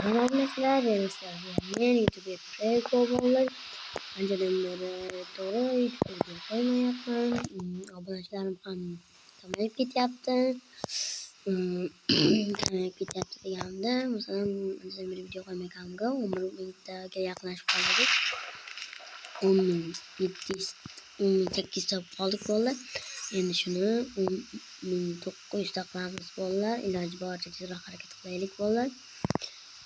Merhaba obunachilar, yana sizlar bilan men YouTuber Preko bolalar. Anchadan beri to'g'ri YouTube'ga video qo'ymayapman. Obunachilarim ham kamayib ketyapti. Kamayib ketyapti deganimda, masalan, anchadan beri video qo'ymaganimga 11 mingtaga yaqinlashib qoldik. 10 700, 10 800 ta qoldik bolalar. Endi shuni 10 900 ta qilamiz bolalar. Iloji boricha tezroq harakat qilaylik bolalar.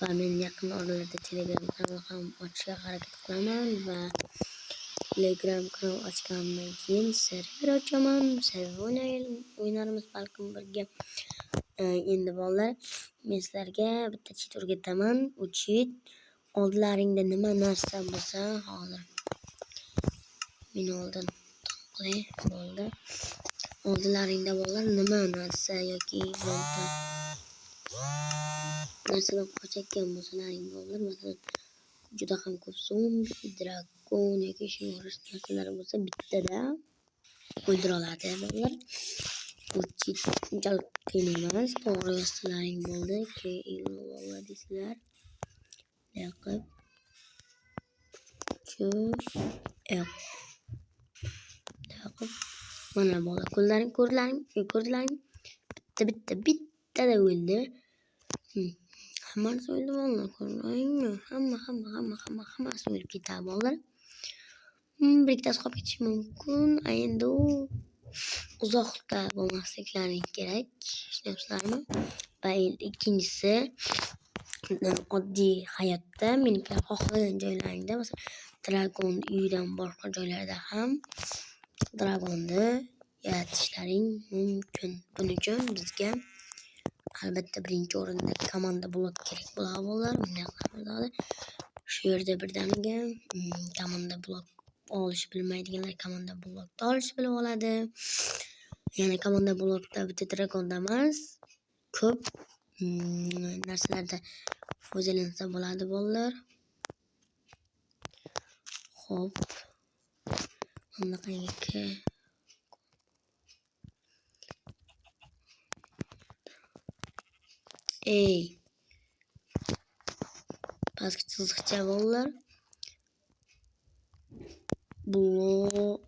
Va men yaqin oralarda Telegram kanal ham ochishga harakat qilaman va Telegram kanal ochganimdan keyin server ochaman. Server o'ynarmiz balkim birga. Endi bolalar, men sizlarga bitta cheat o'rgataman. U cheat oldilaringda nima narsa bo'lsa, hozir men oldin qilay, bo'ldi. Oldilaringda bolalar nima narsa yoki birorta narsadan qochayotgan bo'lsalaring bolalar, masalan, juda ham ko'p zombi, drakon yoki shunga o'xshash narsalar bo'lsa, bittada o'ldira oladi bolalar. Bu cheat unchalik qiyin emas, to'g'ri yozsalaring bo'ldi, keyin deysizlar. Bunday qilib shu bunday qilib mana bolalar, ko'zlaring ko'rdilaring, bitta bittada o'ldi. Hammasi o'ldi bolalar, ko'rdingmi? Hamma hammasi o'lib ketadi bolalar. Bir ikkitasi qolib ketishi mumkin. Endi u uzoqda bo'lmasliklaring kerak, tushunyapsizlarmi? Va endi ikkinchisi, oddiy hayotda Minecraft xohlagan joylaringda, masalan, dragon uyidan boshqa joylarda ham dragonni yaratishlaring mumkin. Buning uchun bizga albatta birinchi o'rinda komanda blok kerak bo'ladi bolalar. Bunday qilamiz. Shu yerda birdaniga komanda blok olish bilmaydiganlar komanda blokni olishni bilib oladi. Ya'ni komanda blokda bitta dragonda emas, ko'p narsalarda foydalansa bo'ladi bolalar. Xo'p. Bunaqangi ey pastki chiziqcha bolalar. Blok.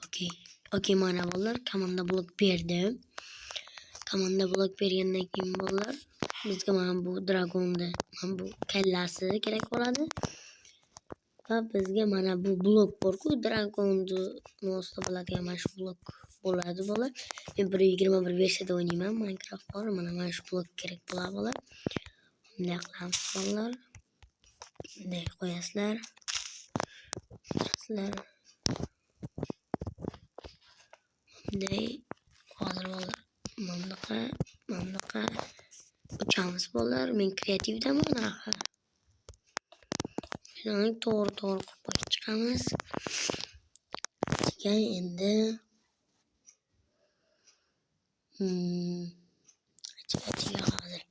Okey. Okey, mana bolalar komanda blok berdi. Komanda blok bergandan keyin bolalar bizga mana bu dragonni, mana bu kallasi kerak bo'ladi. Va bizga mana bu blok bor-ku, dragonni ostida bo'ladigan mana shu blok bo'ladi bolalar. Men 1.21 versiyada o'ynayman Minecraft bor. Mana shu blok kerak bo'ladi bolalar. Bunday qilamiz bolalar. Bunday qo'yasizlar. Sizlar bunday hozir bolalar mana bunaqa uchamiz bolalar. Men kreativdaman axir. Shuni to'g'ri qilib chiqamiz. Keyin endi ichiga hozir.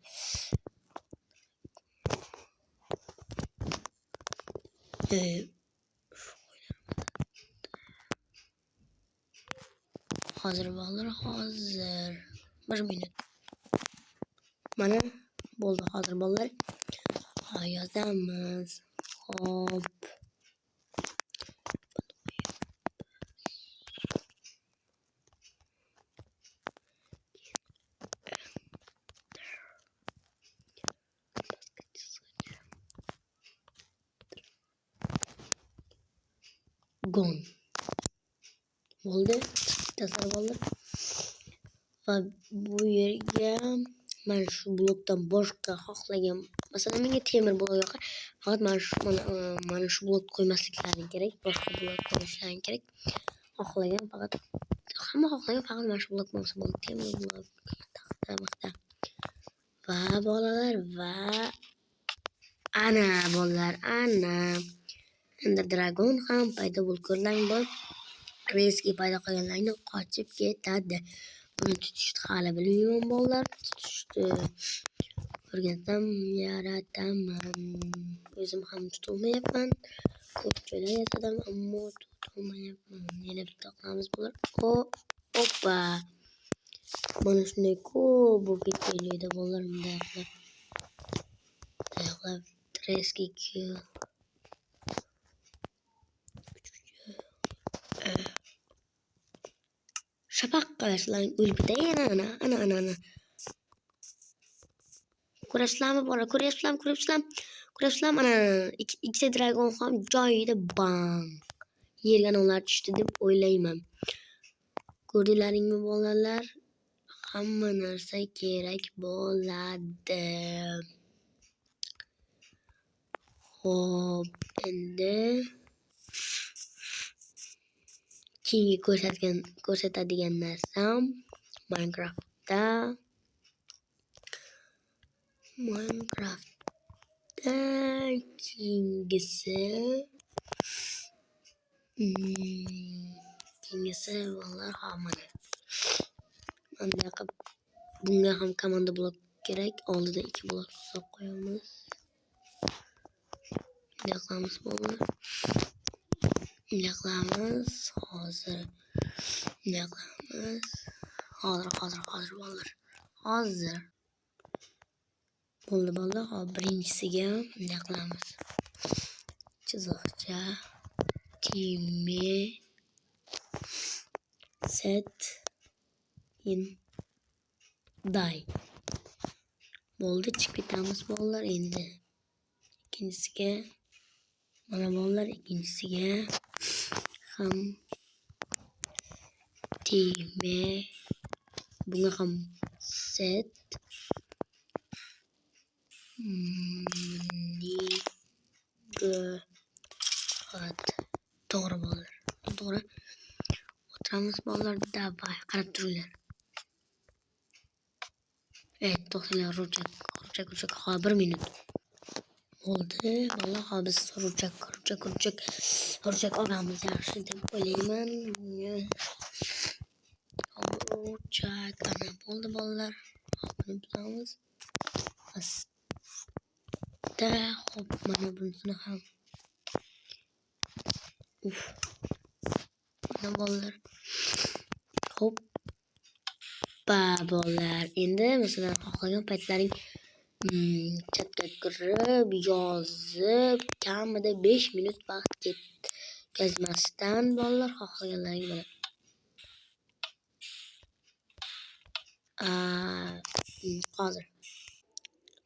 Hozir bolalar, hozir 1 minut. Mana bo'ldi hozir bolalar. Yozamiz. Xo'p. Gon. Bo'ldi. Tasar bolalar. Va bu yerga mana shu blokdan boshqa xohlagan, masalan, menga temir blok yoqar, faqat mana shu blok qo'ymasliklaring kerak, boshqa blok qo'yishlaring kerak. Xohlagan faqat hamma xohlagan faqat mana shu blok bo'lsa bo'ldi, temir blok, taxta, maqta. Va bolalar, va ana bolalar, ana endi dragon ham paydo bo'ldi. Ko'rlaring bor. Reski paydo qilganlarni qochib ketadi. Buni tutishni hali bilmayman bolalar. Tutishni o'rgansam yarataman. O'zim ham tutolmayapman. Ko'p joylar yasadim, ammo tutolmayapman. Yana bitta qilamiz bolalar. Oppa. Mana shunday ko'p bo'lib ketgan joyda bolalar bunday qilib. Bunday qilib treski kill. Shafaq qarashlarning o'lib ketadi. Ana ana ana ana. Ko'rasizlarmi bolalar? Ko'ryapsizlarmi? Ko'ryapsizlarmi? Ko'ryapsizlarmi? Ana ikkita dragon ham joyida bang. Yerga ular tushdi deb o'ylayman. Ko'rdilaringmi bolalar? Hamma narsa kerak bo'ladi. Xo'p, endi keyingi ko'rsatadigan narsam Minecraftda keyingisi bolalar ha mana. Bunday qilib bunga ham komanda blok kerak. Oldida 2 blok solib qo'yamiz. Bunday qilamiz bolalar. Bunday qilamiz. Hozir bunday qilamiz. Hozir bolalar. Hozir. Bo'ldi bolalar. Hop, birinchisiga bunday qilamiz. Chiziqcha time set in die. Bo'ldi, chiqib ketamiz bolalar endi. Ikkinchisiga mana bolalar, ikkinchisiga ham time bunga ham set nigohat. To'g'ri bolalar. To'g'ri. O'tiramiz bolalar. Davay, qarab turinglar. Evet, to'xtanglar, rujak. Ha, 1 minut. Bo'ldi. Bolalar, ha biz rujak olamiz yaxshi deb o'ylayman. Bunga rujak ana bo'ldi bolalar. Hop, buni buzamiz. Asta, hop, mana bunisini ham. Uf. Mana bolalar. Hop. Ba bolalar. Endi masalan xohlagan paytlaring chatga kirib, yozib, kamida 5 minut vaqt ketkazmasdan bolalar xohlaganlaring mana. Hozir.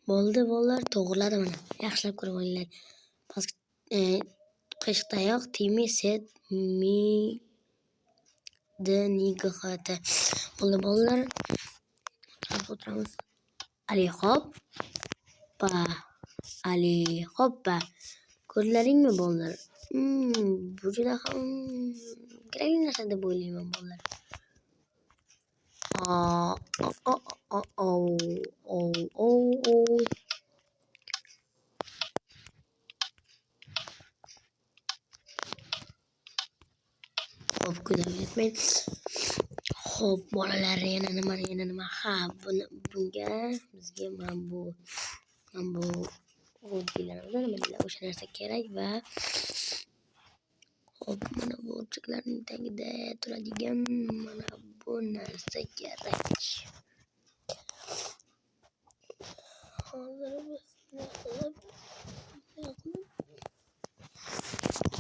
Bo'ldi bolalar, to'g'riladi mana. Yaxshilab ko'rib olinglar. Qishtayoq timi set mi d ni g h t. Bo'ldi bolalar. O'tiramiz. Ali hop. Pa. Ali hoppa. Ko'rdilaringmi bolalar? Bu juda ham kerakli narsa deb o'ylayman bolalar. A o o o o o o. Xo'p, ko'zimga yetmaydi. Xo'p, bolalar, yana nima? Ha, bunga bizga mana bu deyiladi, nima deyiladi, o'sha narsa kerak va xo'p, mana bu o'rchaklarning tagida turadigan mana bu narsa kerak. Hozir biz qilib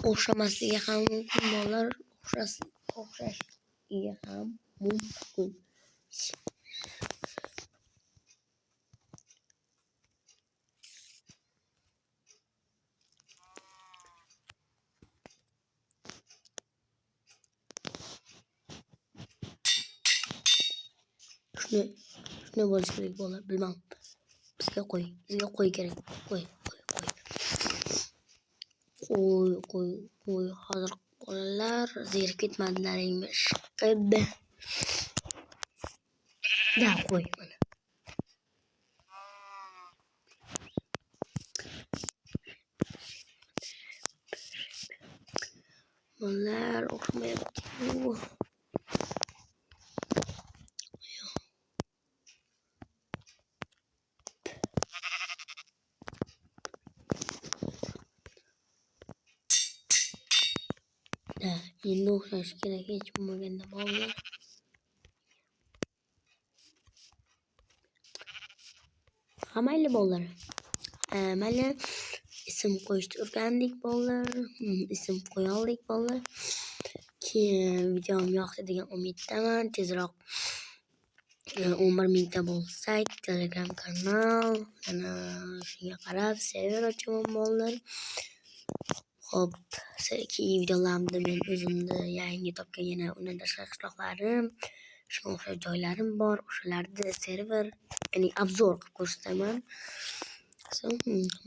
o'xshamasligi ham mumkin bolalar, o'xshashligi ham mumkin. Shuni bo'lishi kerak bolalar, bilmam. Bizga qo'y kerak. Qo'y. Qo'y. Hozir bolalar zerikib ketmadilaringmi? Ishqib. Da qo'y mana. Bolalar o'xshamayapti-yu. Endi o'xshashi kerak hech bo'lmaganda bolalar. Ha, mayli, bolalar. Mayli, ism qo'yishni o'rgandik, bolalar. Ism qo'ya oldik, bolalar. Keyin videom yoqdi degan umiddaman. Tezroq 11 mingta bo'lsak, Telegram kanal, yana shunga qarab server ochaman, bolalar. Xo'p, keyingi videolarimda men o'zimni yangi topgan yana undan tashqari qishloqlarim, shunga o'xshash joylarim bor. O'shalarni server, ya'ni обзор qilib ko'rsataman.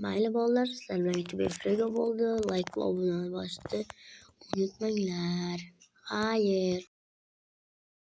Mayli, bolalar, sizlar bilan YouTuber Frego bo'ldi. Like va obuna bosishni unutmanglar. Xayr.